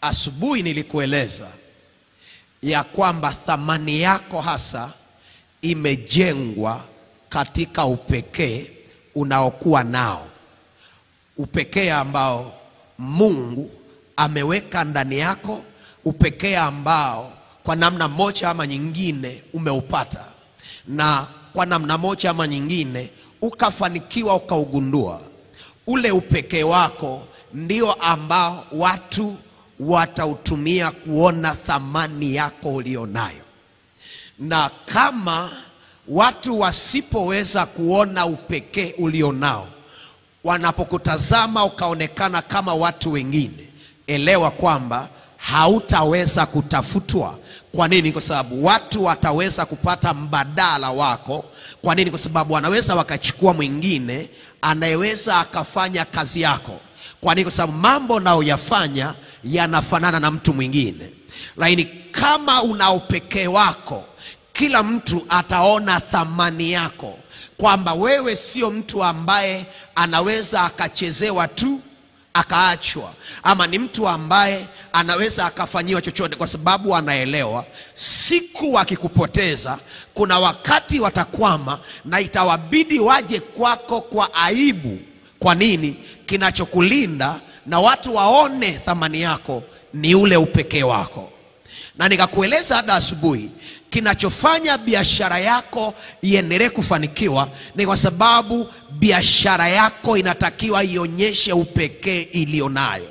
Asubuhi nilikueleza ya kwamba thamani yako hasa imejengwa katika upekee unaokuwa nao. Upekee ambao Mungu ameweka ndani yako, upekee ambao kwa namna moja ama nyingine umeupata, na kwa namna moja ama nyingine ukafanikiwa ukaugundua. Ule upekee wako ndio ambao watu watautumia kuona thamani yako ulionayo. Na kama watu wasipoweza kuona upekee ulionao, wanapokutazama ukaonekana kama watu wengine, elewa kwamba hautaweza kutafutwa. Kwa nini? Kwa sababu watu wataweza kupata mbadala wako. Kwa nini? Kwa sababu wanaweza wakachukua mwingine anayeweza akafanya kazi yako. Kwa nini? Kwa sababu mambo unayoyafanya yanafanana na mtu mwingine. Lakini kama una upekee wako, kila mtu ataona thamani yako, kwamba wewe sio mtu ambaye anaweza akachezewa tu akaachwa, ama ni mtu ambaye anaweza akafanyiwa chochote, kwa sababu anaelewa siku wakikupoteza kuna wakati watakwama na itawabidi waje kwako kwa aibu. Kwa nini? Kinachokulinda na watu waone thamani yako ni ule upekee wako. Na nikakueleza hata asubuhi, kinachofanya biashara yako iendelee kufanikiwa ni kwa sababu biashara yako inatakiwa ionyeshe upekee ilionayo.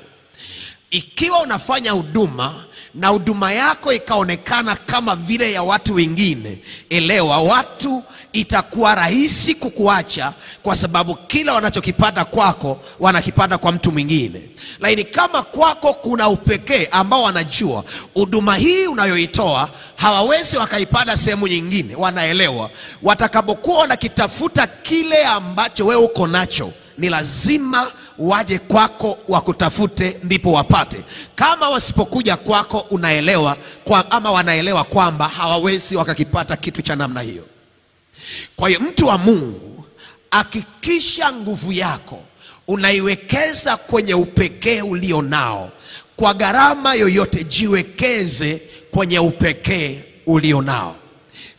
Ikiwa unafanya huduma na huduma yako ikaonekana kama vile ya watu wengine, elewa watu itakuwa rahisi kukuacha, kwa sababu kila wanachokipata kwako wanakipata kwa mtu mwingine. Lakini kama kwako kuna upekee ambao wanajua huduma hii unayoitoa hawawezi wakaipata sehemu nyingine, wanaelewa watakapokuwa wanakitafuta kile ambacho wewe uko nacho, ni lazima waje kwako wakutafute ndipo wapate. Kama wasipokuja kwako, unaelewa kwa, ama wanaelewa kwamba hawawezi wakakipata kitu cha namna hiyo. Kwa hiyo mtu wa Mungu, hakikisha nguvu yako unaiwekeza kwenye upekee ulionao. Kwa gharama yoyote jiwekeze kwenye upekee ulionao,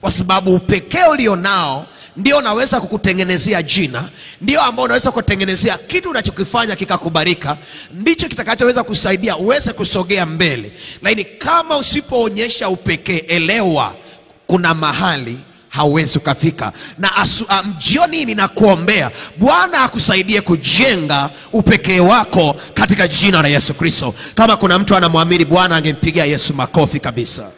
kwa sababu upekee ulionao ndio unaweza kukutengenezea jina, ndio ambao unaweza kutengenezea kitu unachokifanya kikakubalika, ndicho kitakachoweza kusaidia uweze kusogea mbele. Lakini kama usipoonyesha upekee, elewa kuna mahali hauwezi ukafika. Na jioni ninakuombea Bwana akusaidie kujenga upekee wako katika jina la Yesu Kristo. Kama kuna mtu anamwamini Bwana angempigia Yesu makofi kabisa.